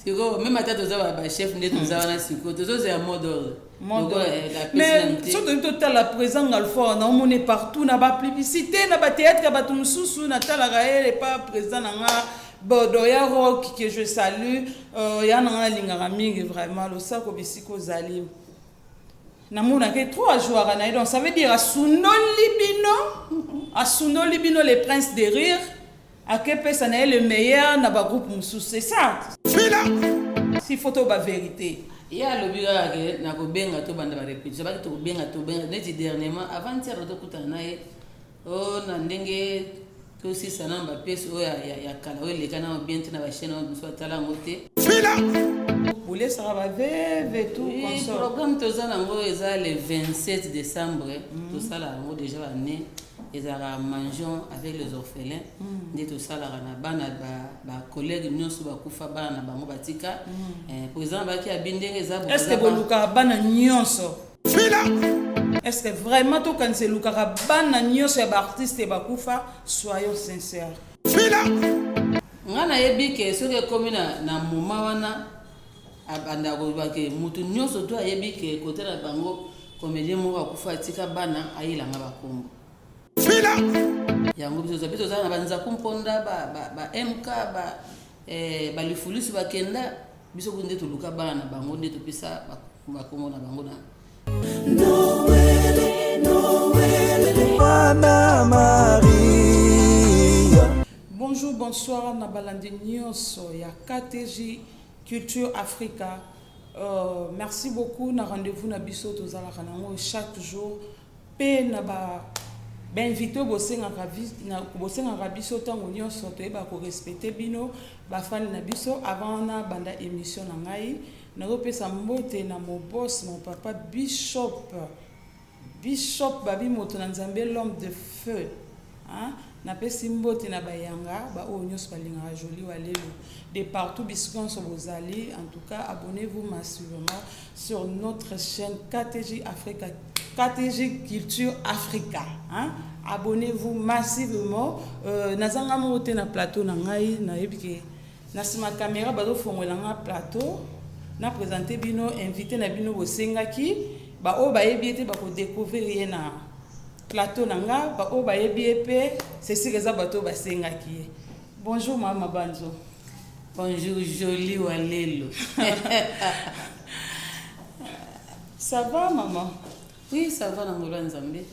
Sikoyo même ata toza bachef nde toza wana, sikoyo tozozela mot d'ordre. Mais soki tolingi totala présent Ngalfort, naomoni partout na bapublicité, na bathéâtre ya bato mosusu, natalaka ye epa président na nga Bodoya Rock, que je salue, ya na nga nalingaka mingi vraiment. Losako bisika ozali, namonaka trop ajouaka na ye. Donc ça veut dire asundoli bino, asundoli bino les Princes de Rire, akepesa na ye le meilleur na bagroupe mosusu. C'est ça, s'il faut to bavérité. Ye alobi kaka ke nakobenga, tobanda barépétition, baki tokobenga, tobenga neti dernièrement, avant-hier, tokutana na ye o na ndenge tosisa nano bapièce oyo ya kala oyo eleka nano bien te na bachaîne oyo mosusu atala yango te. Bolesaka baveve tout. Programme toza nango eza le 27 décembre, tosala yango déjà bane, ezalaka mangeons avec les orphelins, nde tosalaka na bana bacollègue nyonso bakufa bana na bango batika. Président baki abi ndenge eza. Est ce que bolukaka bana nyonso? Est ce que vraiment tokanisa elukaka bana nyonso ya baartiste bakufa? Soyons sincères. Nga nayebi ke soki ekomi na moment wana, abanda koloba ke motu nyonso to ayebi ke kote na bango comédien moko akufa atika bana, ayelanga bakombo yango. Biso toza na banzaku mponda ba mk balifulusi bakenda, biso kutu nde toluka bana na bango, nde topesa bakombo na bango na Mama Maria. Bonjour, bonsoir na balandi nyonso ya KTG Culture Africa. Merci beaucoup na rendez-vous na biso tozalaka nango chaque jour, mpe na ba bainvité bosengaka, bosengaka biso ntango nyonso, toyeba korespecte bino bafani na biso. Avant na banda émission na ngai, nazopesa mbote na mobos, mon papa Bishop, Bishop Babi, moto na Nzambe, l'homme de feu, hein? Napesi mbote na bayanga baoyo nyonso balingaka Joli wa lelo de partout, bisika nyonso bozali. En tout cas, abonnez-vous massivement sur notre chaîne KTG Africa, KTG Culture Africa, hein? Abonnez-vous massivement. Nazanga moko te na plateau na ngai, nayebi ke na nsima caméra bazofongola nga plateau na présente bino invité na bino bosengaki. Baoyo bayebi ye te bakodécouvrir ye na plateau na nga, baoyo bayebi ye mpe sesika eza bato oyo basengaki ye. Bonjour mama Banzo. Bonjour Joli Walelo. Ça va, maman? Oui, ça va, na ngolo ya Nzambe.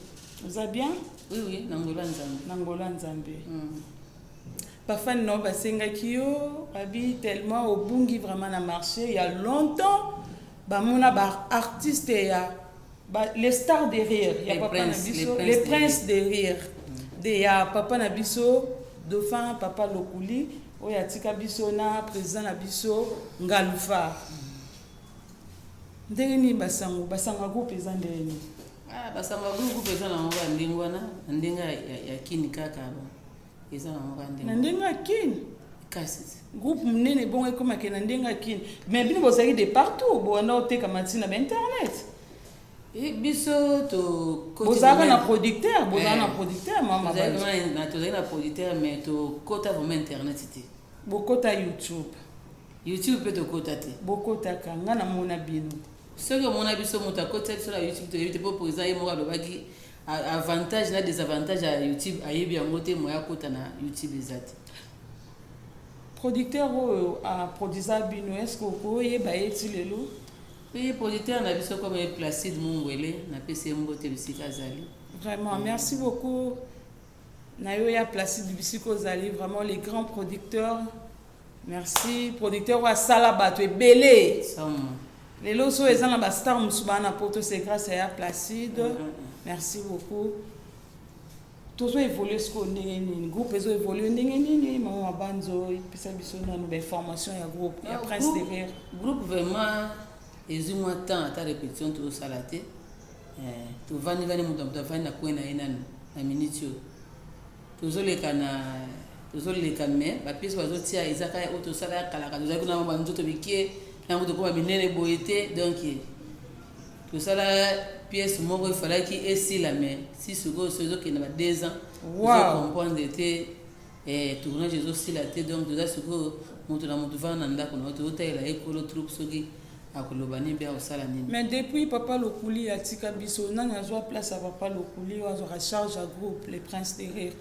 Oza bien? Oui, na ngolo ya Nzambe. Na ngolo ya Nzambe. Bafani na yo basengaki yo, babi tellement obungi vraiment na marché il y a longtemps, bamona baartiste ya les stars de rire ya papa na biso, les princes de rire de ya papa na biso dauphin, papa Lokuli oyo atika biso, na président na biso Ngalufa. Ndenge nini basango, basango ya groupe eza ndenge nini? Ah, basango ya groupe eza nango kaka ndenge wana, na ndenge ya kini kaka eza nango kaka ndenge Na ndenge ya kini? Kasi. Groupe monene bongo ekomake na ndenge ya kini, mais bino bozalaki de partout, bowanda otekama ntina bainternet. Biso Bozalaka na producteur, bozalaka na producteur, mama? Tozali na producteur, mais tokota vraiment internet te. Bokota YouTube? YouTube mpe tokota te. Bokotaka, nga namona bino. Soki omona biso, moto akotisa biso na YouTube toyebi te, mpo président ye moko alobaki avantage na désavantage ya YouTube ayebi yango te, moya akota na YouTube eza te. Producteur oyo aproduisa bino, est ce que okoyeba ye ti lelo? Oui, producteur na biso comme Placide Mungwele, napesi ye mbote bisika azali. Vraiment, merci beaucoup na yo ya Placide bisika ozali, vraiment les grands producteurs. Merci producteur oyo asala bato ebele. Lelo so eza na bastar mosusu baa na poto, c'est grâce à ya Placide. Merci beaucoup. Tozo évolue sikoyo ndenge nini? Groupe ezo évolue ndenge nini, mama Mabanzo? Epesa biso nanu bainformation ya groupe ya Prince de Rire. Groupe vraiment ezwi mwa temps, ata répétition tozosala te. Tovandi vandi, moto na moto avandi na coin na ye. Nanu na minute oyo tozoleka na tozoleka, mais bapièce bazotia eza kaka oyo tosala ya kalaka. Tozali kuna banzoto mike, yango tokoma minene boye te. Donc tosala pièce moko efalaki esila, mais si sikoyo so ezokende ba 2 ans, ozocomprendre te, tournage ezosila te. Donc toza sikoyo Moto na moto vanda na ndako na yo, tozotalela ye kolo troupe soki akoloba nini mpe akosala nini. Mais depuis Papa Lokuli atika biso, nani azwa place ya Papa Lokuli oyo azwaka charge ya groupe Les Princes de Rire?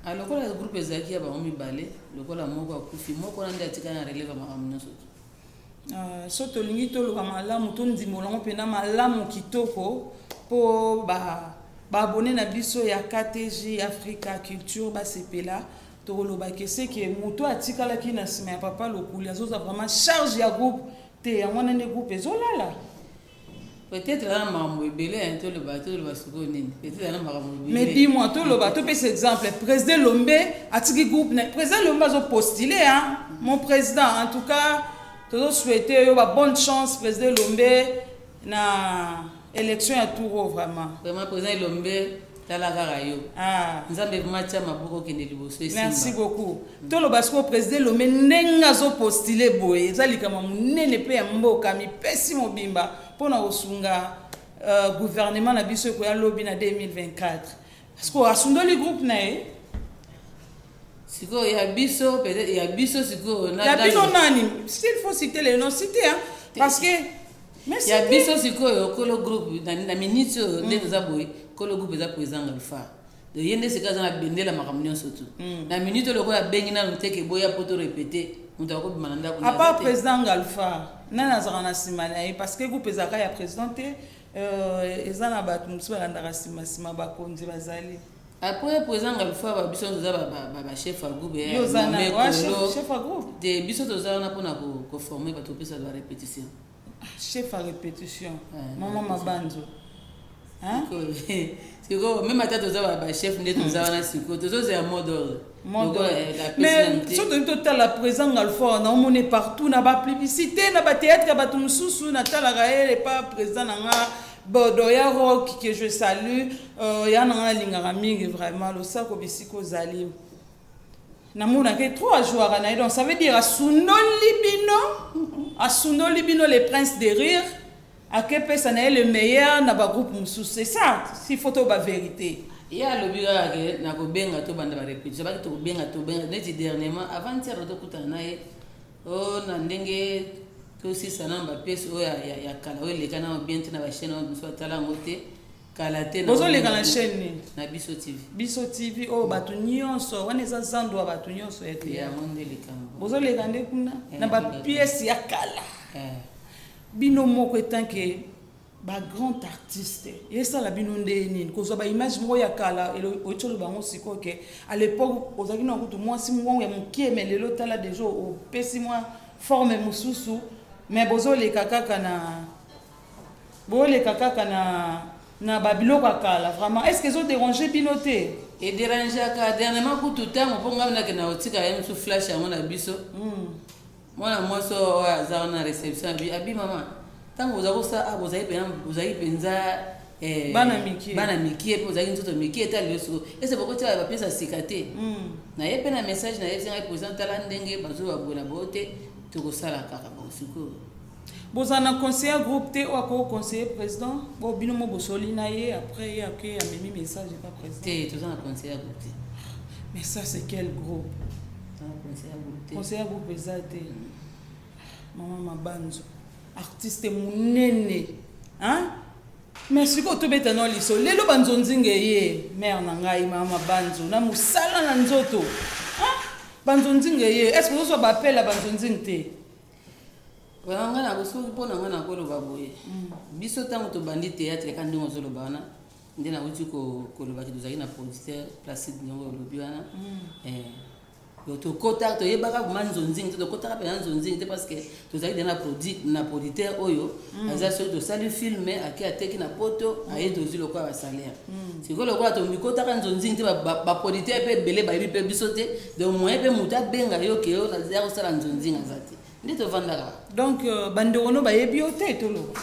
Ah, lokola groupe ezalaki ya bango mibale, lokola moko akufi, moko wana nde atikali na relève ya makambo nyonso. So tolingi toloba malamu, tondimbola yango mpena malamu kitoko mpo baabonnés na biso ya KTG Africa Culture basepela, tokoloba ke seke moto atikalaki na nsima ya Papa Lokuli azozwa vraiment charge ya groupe te, yango wana nde groupe ezolala. Peut-être aza na makambo ebele. Toloba sikoyo nini? Peut-être aza na makambo ebele. Mais dis-moi, toloba, topesa exemple: président Lombe atiki groupe na président Lombe azopostule, hein? Mon président, en tout cas tozosouhaite yo ba bonne chance, président Lombe, na élection ya tour, vraiment. Vraiment, président Lombe, tala kaka yo. Ah. Nzambe vraiment atia maboko, okende liboso. Merci beaucoup. Toloba sikoyo, président Lombe, ndenge azopostule boye, eza likambo monene mpe ya mboka, mipesi mobimba mpona kosunga gouvernement na biso ekoya lobi na 2024, parce que asundoli groupe na ye. Sikoyo ya biso, peut-être ya biso sikoyo. Ya bino nani? S'il faut citer les noms, citer, hein, parce que mais ya biso sikoyo, kolo groupe na minute oyo nde toza boye, kolo groupe eza président Ngalfa. Donc ye nde sika aza na bendela makambo nyonso tu na minute oyo. Lokola abengi nanu teke boya po to répéter, moto akobima na ndako. À part président Ngalfa, nani azalaka na nsima na ye? Parce que groupe ezalaka ya président te, eza na bato mosusu balandaka nsima nsima, bakonzi bazali. Après président Ngalfa, biso toza bachef ya groupe. Chef ya groupe? Te, biso toza wana mpona koformer bato, kopesa ba répétition. Chef ya répétition, mama Mabanzo? Sikoyo même ata toza bachef, nde toza wana sikoyo, tozozela mot d'ordre. Mais so tolingi totala président Ngalfort, naomone partout na bapublicité, na bathéâtre ya bato mosusu, natalaka ye epa président na nga Bodo ya Rock, que je salue, ya na nga nalingaka mingi vraiment, losako bisika ozali. Namonaka trop ajouaka na ye. Donc ça veut dire asundoli bino, asundoli bino Les Princes de Rire, akepesa na ye le meilleur na bagroupe mosusu. C'est ça, s'il faut to bavérité. Ye alobi kaka ke nakobenga, tobanda barépétition, baki tokobenga, tobenga neti dernièrement, avant-hier, tokutana na ye o na ndenge tosisa nano bapièce oyo ya kala oyo eleka nano bien te na bachaîne oyo mosusu atala yango te kala te. Bozoleka na chaîne nini? Na Biso TV. Biso TV oyo, bato nyonso wana, eza zando ya bato nyonso ya théâtre. Yango nde likambo. Bozoleka nde kuna na bapièce ya kala. Bino moko etanke bagrand artiste, esala bino nde nini kozwa baimage moko ya kala oyeti oloba yango sikoyo ke à l'époque ozalaki na kutu mwasi moko ya mokie, mais lelo tala déjà opesi mwa forme mosusu, mais bozoleka kaka na boleka kaka na babiloko ya kala? Vraiment, est ce que ezodérange bino te? Edérangeaka. Dernièrement kutu, ntango mpo ngai nakenda kotika ye mosu flash yango na biso, mwana mwasi oyo aza wana na réception abi: "Mama, ntango oza kosala, bozali mpenza bana mike." Bana mike mpe ozalaki nzoto mike. Eta lelo sikoyo ese bokotia bapièce sika te. Na ye mpe na message na ye ngai président, tala ndenge bazobabola boyo te, tokosala kaka bon sikoyo. Bozala na conseiller groupe te oyo akoconseiller président? Bo bino mo bosoli na ye, après ye ake amemi message epa président? Te, toza na conseiller groupe te. Mais ça, c'est quel groupe? Toza na conseiller groupe te. Conseiller groupe eza te. Mama Mabanzo, artiste monene, hein? Mais sikoyo tobeta no liso lelo, banzonzinga ye mare na ngai mama Mabanzo na mosala na nzoto, banzonzinga ye, est ce que ozozwa baappel ya banzonzinga te? Vraiment, ngai na soki mpo na ngai nakoloba boye: biso ntango tobandi théâtre, ka ndenge ozoloba wana, nde nauti kolobaki, tozalaki na producteur Placide, ndenge olobi wana. Tokota, toyebaka vraiment nzonzingi te, tokotaka mpenza nzonzingi te, parce que tozalaki deja na producteur oyo aza, soki tosali film, ake ateki na poto, aye tozwi lokola basalaire. Sikoyo lokola tomikotaka nzonzingi te, baproducteur mpe ebele bayebi mpe biso te. Donc moyen mpe moto abenga yo ke oyo ya kosala nzonzingi aza te, nde tovandaka. Donc bandeko no bayebi yo te, toloba?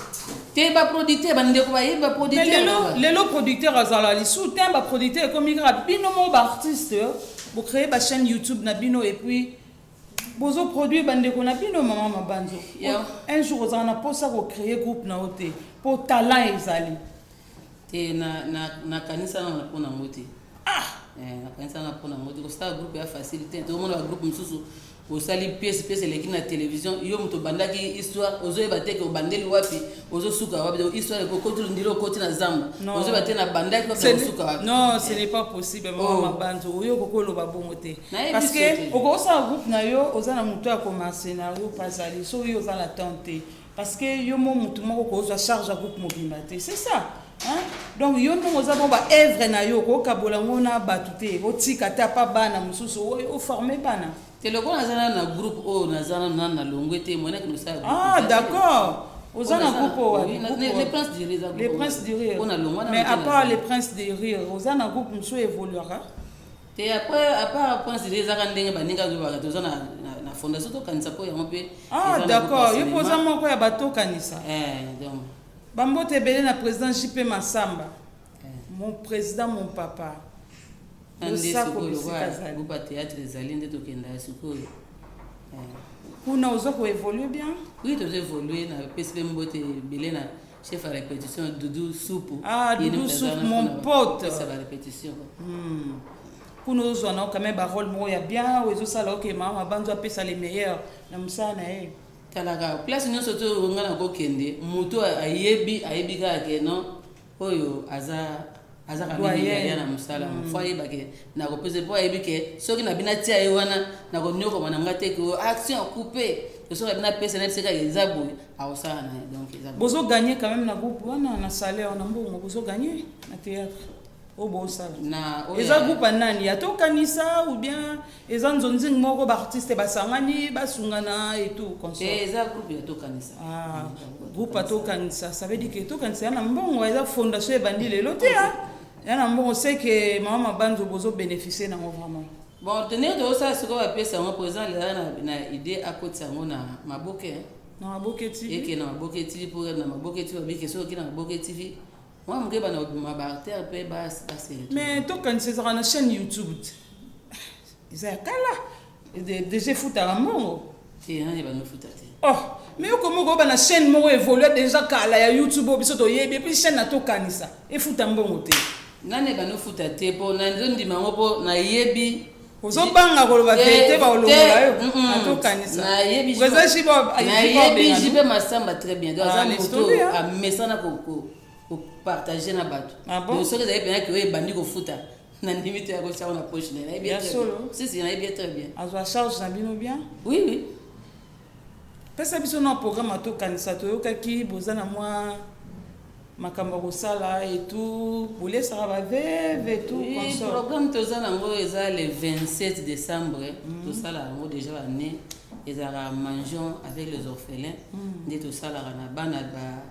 Te, baproducteur, bandeko bayebi baproducteur. Lelo, lelo producteur azala lisu te. Baproducteur ekomi kaka bino moko baartiste, bocréer bachaîne YouTube na bino et puis bozoproduire bandeko na bino. Mama Mabanzo, un jour ozala na mposa kocréer groupe na yo te, mpo talent ezali? Te, nakanisa nano mpo nango te. Nakanisa na mpo nango te. Kosala groupe ya facile te. Tokomona bagroupe mosusu. Osali pièce, pièce eleki na télévision, yo moto obandaki histoire, ozoyeba te ke obandeli wapi, ozosuka wapi. Donc histoire ekokoti ndilo, okoti na zamba, ozoyeba te na bandaki wapi, osuka wapi. Non, ce n'est pas possible, mama. Oh. Mabanzo oyo okoki oloba bongo te, Nayebi parce so que te. okosala groupe na yo, oza na moto ya koma scénario, pazali soki yo oza na temps te, parce que yo mo motu moko kozwa charge ya groupe mobimba te, c'est ça, hein? Donc yo ndongo oza bon, baœuvre na yo okokabola yango na bato te, otika te apa bana mosusu oyo oforme bana. Te, lokola naza nano na groupe oyo, naza nano nano na longwe te, moyen nakende kosala groupe Ah eza te. D'accord, oza na groupe oyo wapi? Groupe Les wapi? Princes du Rire eza Les groupe Princes du Rire. oyo na longwa. Mais à part Les Princes du Rire, oza na groupe mosusu évoluera? Te, après, à part Prince du Rire, ezaka ndenge baninga azobaka, toza na fondation Tokanisa, mpo yango mpe Ah eza na groupe ya d'accord, yo mpo oza cinéma. moko ya batokanisa. Eh, donc Bambote ebele na président JP Masamba, mon président, mon papa. Na nde Losako sikoyo bisika lokola azali. Groupe ya théâtre ezali nde tokendaka sikoyo. Eh. Kuna oza koévolue bien? Oui, tozo évolue. Napesi mpe mbote ebele na chef ya répétition, Dudu Supu. Ah, Ye nde Doudou moto aza Soupu, wana mon mpona pote. kopesa barépétition. Kuna ozwa na quand même barôle moko ya bien oyo ezosala oke mama Mabanzo apesa les meilleurs na mosala na ye. Talaka, place nyonso to nga na kokende, moto ayebi kaka ke non, oyo aza Doyen. kabia na mosala, fo ayeba ke nakopesa, mpo ayebi ke soki na bino atia ye wana, nakonyokoma na nga te ke action coupe. Soki abino apesa na bisika eza boye, akosala na ye. Donc eza boye. Bozoganye quand même na groupe wana, na salaire, na mbongo, bozoganye na théâtre oyo bosala? Na oyo Eza groupe ya nani, ya Tokanisa ou bien eza nzonzingi moko, baartiste basangani, basungana et tout consort? Te, eza groupe ya Tokanisa. Ah, groupe ya Tokanisa, ça veut dire que Tokanisa ya na mbongo, eza fondation ebandi lelo te, ah. Ya na mbongo, c'est que mama Mabanzo bozobénéficie nango vraiment. Bon, te, ndenge tozosala sikoyo, bapesa yango, président alezaka na idée akotisa yango na Maboke, hein. Na Maboke TV. Eke na Maboke TV, mpo na Maboke TV babike, soki oke na Maboke TV, mwa moke bana kobima, baacteur mpe basele. Mais Tokanisa ezalaka na chaîne YouTube te, eza ya kala déjà, efutaka mbongo? Te, nani banofuta te. Oh, mais yo komoko oba na chaîne moko évolue déjà kala ya YouTube oyo biso toyebi, et puis chaîne na Tokanisa efuta mbongo te? Nani banofuta te, mpo nazondima yango, mpo nayebi. Ozobanga koloba vérité, baolongola yo na Tokanisa. Nayebi. Président Jibo. Nayebi Jibe Masamba très bien, donc Ah, aza laisse moto tomber, hein. amesana kopartage na bato. Ah bon? Donc soki ezali mpenza ke oyo ebandi kofuta, nandimi te ya kotiango na poche na ye. Nayebi ye Ya très solo? bien. Si, si, nayebi ye très bien. Azwa charge na bino bien? Oui. Pesa biso na programme ya Tokanisa. Toyokaki boza na mwa makambo ya kosala et tout, bolesaka baveuves et tout Oui, consort. Programme toza nango eza le 27 décembre, tosala yango déjà bane, ezalaka mangeons avec les orphelins, nde tosalaka na bana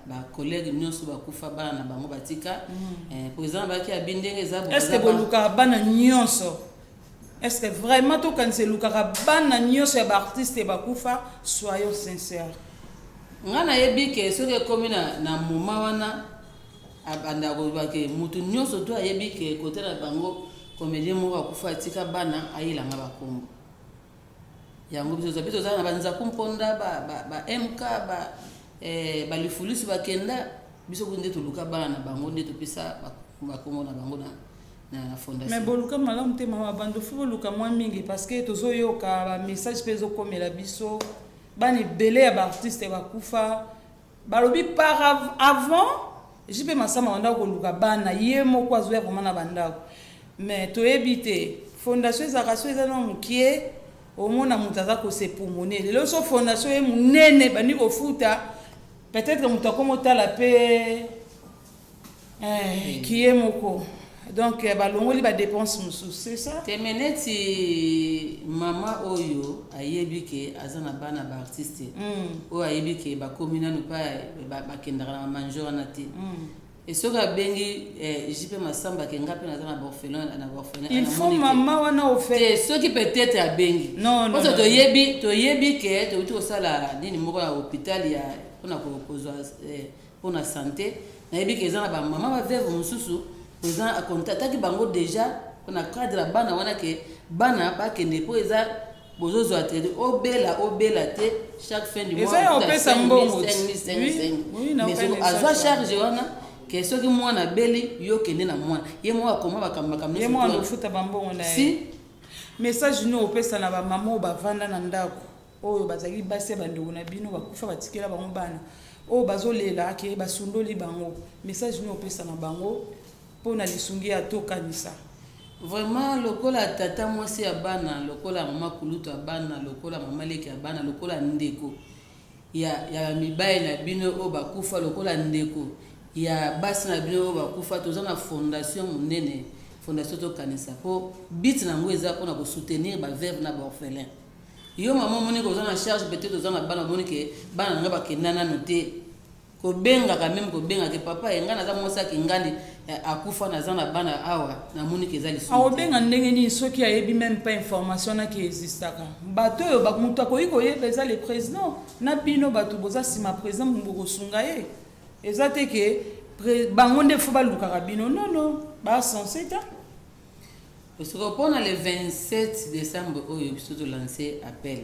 bacollègue nyonso bakufa bana na bango batika. Président baki abi ndenge eza boye, Est ce que bolukaka bana nyonso? Est ce que vraiment Tokanisa elukaka bana nyonso ya baartiste bakufa? Soyons sincère. Nga nayebi ke soki ekomi na moment wana, abanda koloba ke motu nyonso to ayebi ke kote na bango comédien moko akufa atika bana, ayelanga bakombo yango. Biso toza na banzaku mponda ba MK balifulusi bakenda, biso kutu nde toluka bana na bango, nde topesa bakombo na bango na fondation. Mais boluka malamu te, mama Bando, fo boluka mwa mingi, parce que tozoyoka bamessage mpe ezokomela biso, bana ebele ya baartiste bakufa, balobi par avant JP Masamba banda koluka bana, ye moko azoya vraiment na bandako. Mais toyebi te, fondation ezalaka so eza na mokie, omona moto aza kosepumone. Lelo so fondation ye monene bandi kofuta, peut-être moto akoma otala mpe kie moko, donc balongoli badépense mosusu, c'est ça. Te, me neti mama oyo ayebi ke aza na bana baartiste, oyo ayebi ke bakomi nanu pa bakendaka na bamanjo wana te, e soki abengi JP Masamba ke nga mpe naza na baorphelin na baorphelin. Il faut mama wana ofe Te, soki peut-être abengi. Non, non, Oso non. toyebi ke touti kosala nini moko ya hôpital ya mpona kozwa mpona santé, nayebi ke eza na bamama baveuve mosusu, président akontataki bango déjà mpona cadre ya bana wana, ke bana bakende, mpo eza bozozwa te, obela obela te, chaque fin du mois Eza ya okuta opesa 5 000, mbongo. 5 000, 5 000, Oui, 5 000. oui, na Mais soki okanisa azwa ça. charge wana ke soki mwana abeli, yo kende na mwana, ye moko akoma makambo makambo Ye nyonso moko to alofuta bambongo na ye. Si. Message nini opesa na bamama oyo bavanda na ndako, oyo bazalaki basi ya bandeko na bino bakufa, batikela bango bana, oyo bazolela ke basundoli bango? Message nini opesa na bango mpona lisungi ya Tokanisa? Vraiment, lokola tata mwasi ya bana, lokola mama kulutu ya bana, lokola mama leki ya bana, lokola ndeko ya mibali na bino oyo bakufa, lokola ndeko ya basi na bino oyo bakufa, toza na fondation monene, Fondation Tokanisa, mpo but na yango eza mpona kosoutenir baveuve na baorphelin. Yo mama, omoni koza na charge, peut-être oza na bana, omoni ke bana na ngai bakenda nano te, kobengaka meme kobengaka papa ye, ngai naza mwasi akingandi akufa, naza na bana awa, namoni ke eza lisumu. Akobenga ndenge nini soki ayebi même pas information naki existaka? Bato oyo moto akoki koyeba eza le président na bino. Bato boza nsima président, bokosunga ye. Eza te ke bango nde fo balukaka bino. Non, non, basense te. Parce que mpona le 27 décembre oyo, biso tolance appel.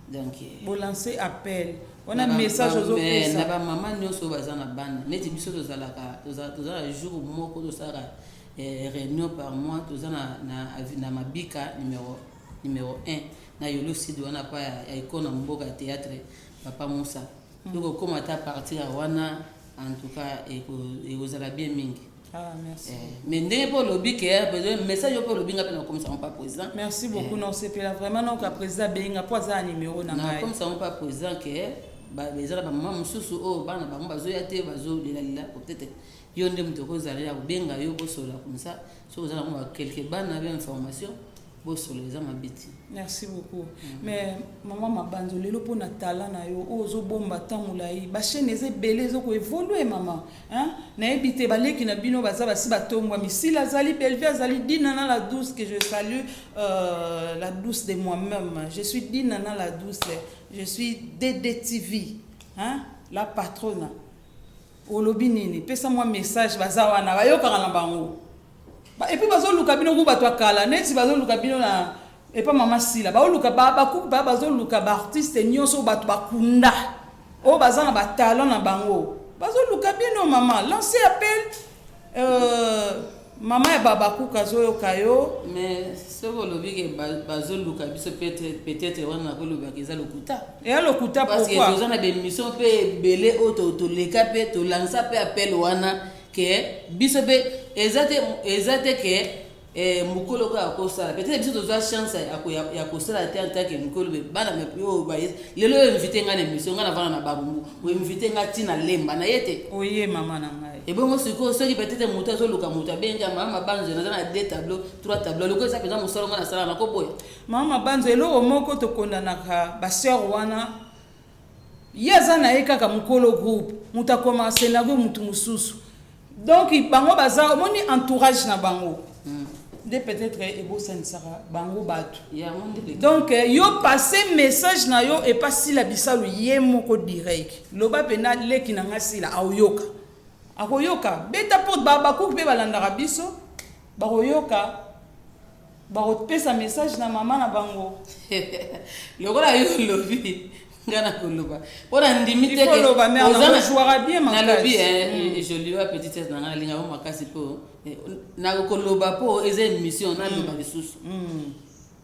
Donc Bolance appel wana, message ozopesa? Na bamama nyonso oyo baza na bana neti biso, tozalaka toza na jour moko tosalaka réunion par mois. Toza na Mabika numéro 1 na Yolo Sud wana, pa ya icône ya mboka ya théâtre, papa Musa. Tokokóma ata partir ya wana. En tout cas, ekozala bien mingi. Ah, merci. Mais ndenge mpe olobi ke message oyo mpe olobi, nga mpe nakomisa ngo pa président. Merci beaucoup. Non, sepela vraiment. Donc président abenga mpo aza na numéro na ngai. Nakomisa ngo pa président ke eza na bamama mosusu oyo bana bango bazoya te, bazolelalela. Peut-être yo nde moto okozala ya kobenga yo, bosolola comme ça. Soki oza nango quelque bana be information, bosolo, eza mabe te. Merci beaucoup. Mais mama Mabanzo, lelo mpona talent na yo oyo ozobomba ntango molai, bachaîne eza ebele, ezokoévolue mama. Nayebi te, baleki na bino baza basi batombwa misila, azali Bellevue, azali Dinana la douce, que je salue, la douce de moi-même. Je suis Dinana la douce, je suis DDTV, hein? La patronne. Olobi nini? Pesa mwa message. Baza wana, bayokaka na bango. Et puis bazoluka bino ku bato ya kala, neti bazoluka bino na epa mama Sila, baoluka bakuku, bazoluka baartiste nyonso oyo bato bakunda, oyo baza na batalent na bango, bazoluka bino. Mama, lance appel. Mama ya babakuka azoyoka yo. Mais soki olobi ke bazoluka biso, peut-être wana nakolobaka eza lokuta. Eya lokuta? Parce que toza na bémission mpe ebele oyo toleka mpe tolansa mpe appel wana ke biso mpe eza te ke mokolo kaka kosala. Peut-être biso tozwa chance ya kosala te en tant que mokolo. Bana oyo lelo oyo invité ngai na émission, ngai navanda na Barumbu, oinvite ngai ntina lemba na ye te. Oye, mama na ngai. Ebongo sikoyo, soki peut-être moto azoluka, moto abengi: "Mama Mabanzo, naza na deux tableau, trois tableau," loko eza mpenza mosala ngai nasala, nakoboya? Mama Mabanzo, eloko moko tokondanaka basœur wana, ye aza na ye kaka mokolo groupe, moto akoma scénario, motu mosusu. Donc bango baza, omoni entourage na bango nde peut-être ebosanisaka bango bato. Donc yo passe message na yo epa Sila Bisalu ye moko direct. Loba mpena leki na nga Sila aoyoka, akoyoka. Beta porte, bakuki mpe balandaka biso, bakoyoka, bakopesa message na mama na bango. Lokola yo olobi, nga na koloba mpo na ndimi. Te, nalobi joli wa petite na nga, nalinga ngo makasi mpo nakokoloba mpo eza émission, naloba lisusu.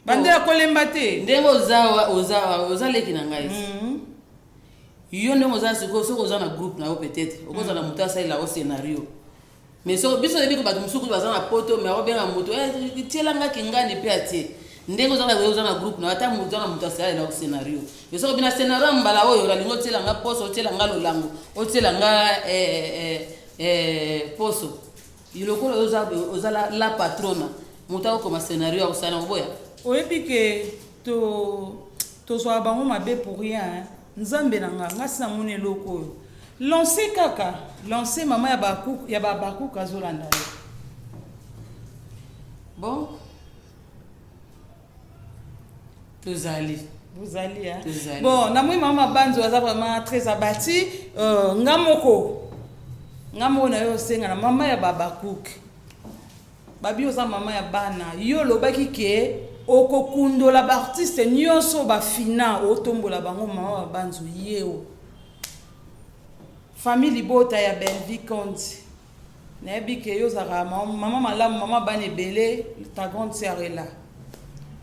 Bande ya kolemba te. Ndenge oza, oza leki na ngai. Yo ndenge oza sikoyo, soki oza na groupe na yo, peut-être okozala moto asalela yo scénario. Mais so biso oyebi ko bato mosuku baza na poto, mais akobenga moto: "Tielangaki ngani." Mpe atie. Ndenge oza na groupe na, ata moto na moto asalela yo scénario, mais soki obina scénario ya mbala oyo, olingi otielanga poso, otielanga lolango, otielanga poso, lokola oza la patrona, moto akokoma scénario, akosala oboya? Oyebi ke tozwaka bango mabe pour rien. Nzambe na nga, nga si namoni eloko oyo. Lance kaka, lance. Mama ya babakuka azolanda yo. Bon, tozali. Bozali. Bon, namoni mama Mabanzo aza vraiment très abati. Nga moko na yo osenga na mama ya babakuke. Babi, oza mama ya bana. Yo olobaki ke okokundola baartiste nyonso bafina, otombola bango. Mama Mabanzo, ye o famille libota ya Bellevie Conte. Nayebi ke yo ozalaka mama malamu, mama bana ebele, ta grande sœur est là.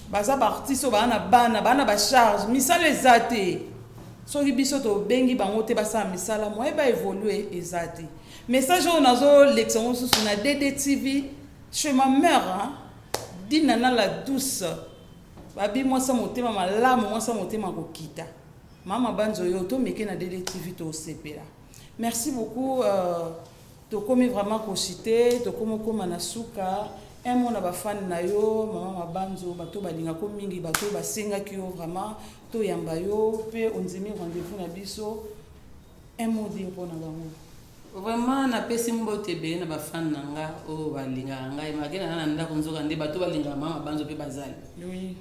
Baza ba artiste oyo baa na bana, baa na bacharge, misala eza te. Soki biso tobengi bango te basala misala, moye baévolue eza te. Message oyo nazolekisa yango susu na DDTV chez ma mère, hein? Dina na la douce, babi mwasa motema malamu, mwasa motema kokita. Mama Banzo, oyo tomeke na DDTV, tosepela. Merci beaucoup. Tokomi vraiment kosite, tokomi okóma na suka. Un mot na bafani na yo, mama Mabanzo, bato balingako mingi, bato basengaki yo vraiment toyamba yo mpe ondimi rendez-vous na biso. Un mot dire mpona bango. Vraiment, napesi mbote ebele na bafani na nga oyo balingaka ngai. Make na nga na ndako, nzoka nde bato balingaka mama Mabanzo mpe bazali.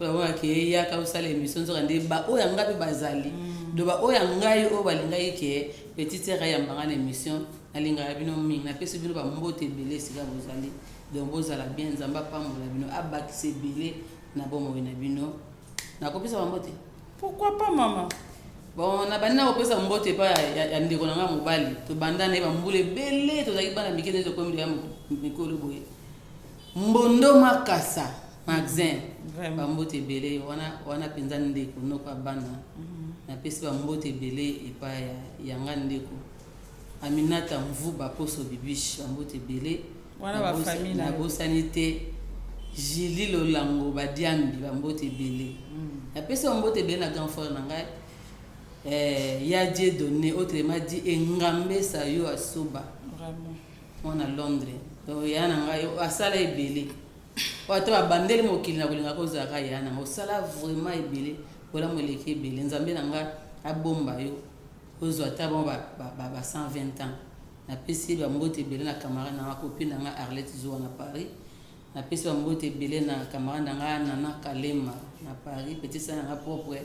Oyo eyaka osala émission, nzoka nde baoyo ya ngai mpe bazali. Do baoyo ya ngai oyo balingaki ke petite sœur ayambanga na émission, nalingaka bino mingi. Napesi bino bambote ebele esika bozali. Donc bozala bien, Nzambe apambola bino, abakisa ebele na bomoi na bino. Nakopesa bambote. Pourquoi pas, mama? Bon, na bandi na kopesa mbote epai ya ndeko na ngai mobali. Tobanda na ye bambula ebele, tozalaki bana mike, nde tokomi ya mikolo boye. Mbondo Makasa Magasin, bambote ebele wana wana mpenza. Ndeko noko ya bana, napesi bambote ebele epai ya nga ndeko Aminata Mvuba Poso Bibiche, bambote ebele. Nabosani te Jili Lolango Badiambi, bambote ebele. Napesi bambote ebele na grand frère na ngai, ya Dieu donné, autrement dit Engambesa yo asoba mwana Londres. Donc ya na ngai asala ebele oyo ata babandeli mokili na kolingaka ozalaka ya na ngai, osala vraiment ebele, bolamu eleki ebele. Nzambe na ngai abomba yo, ozwa ata bon ba 120 ans. Napesi bambote ebele na camarade na nga, copine na nga Arlette Zuwa na Paris. Napesi bambote ebele na camarade na nga Nana Kalema na Paris, petit sa na nga propre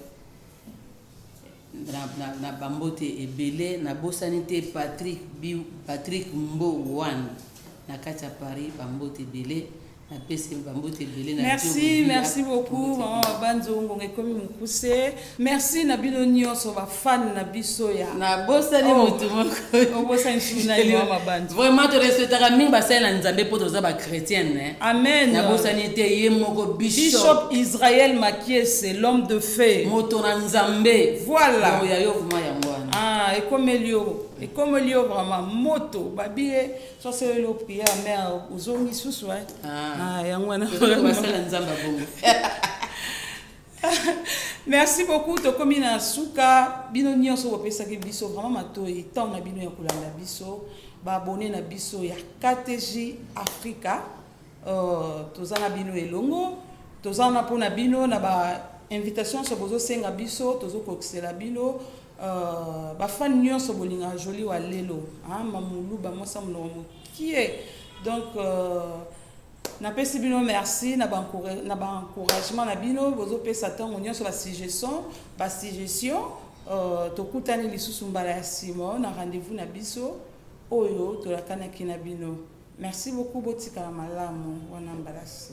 na bambote ebele. Nabosani te Patrick, Patrick Mbo Wan na kati ya Paris, bambote ebele. Napesi bambote ebele. Merci, merci beaucoup, mama Mabanzo. Ngonga ekomi mokuse. Merci na bino nyonso bafani na biso ya Nabosani motu moko. Obosani sunani, mama Mabanzo? Vraiment, torespectaka mingi basali na Nzambe mpo toza bachrétienne. Amen. Nabosani te ye moko Bishop, Bishop Israël Makiese, l'homme de fait. Moto na Nzambe. Voilà. Ya yo vraiment yango wana. Ah, ekomeli yo, ekomeli yo vraiment moto babi ye soso elo prière, mare ozongi susu. Ah, yango wana. Basala Nzambe abongo. Merci beaucoup. Tokomi na suka. Bino nyonso bopesaki biso vraiment matoi, ntango na bino ya kolanda biso, baabonné na biso ya KTG Africa, toza na bino elongo, toza na mpona bino na bainvitation nyonso bozosenga biso, tozokokisela bino. Bafani nyonso bolingaka Joli wa lelo, mamulu bamwasa monoko mokie. Donc napesi bino merci na baencouragement na bino bozopesa ntango nyonso, basuggestion. Tokutani lisusu mbala ya nsima na rendez-vous na biso oyo tolakanaki na bino. Merci beaucoup, botikala malamu. Wana mbalasi.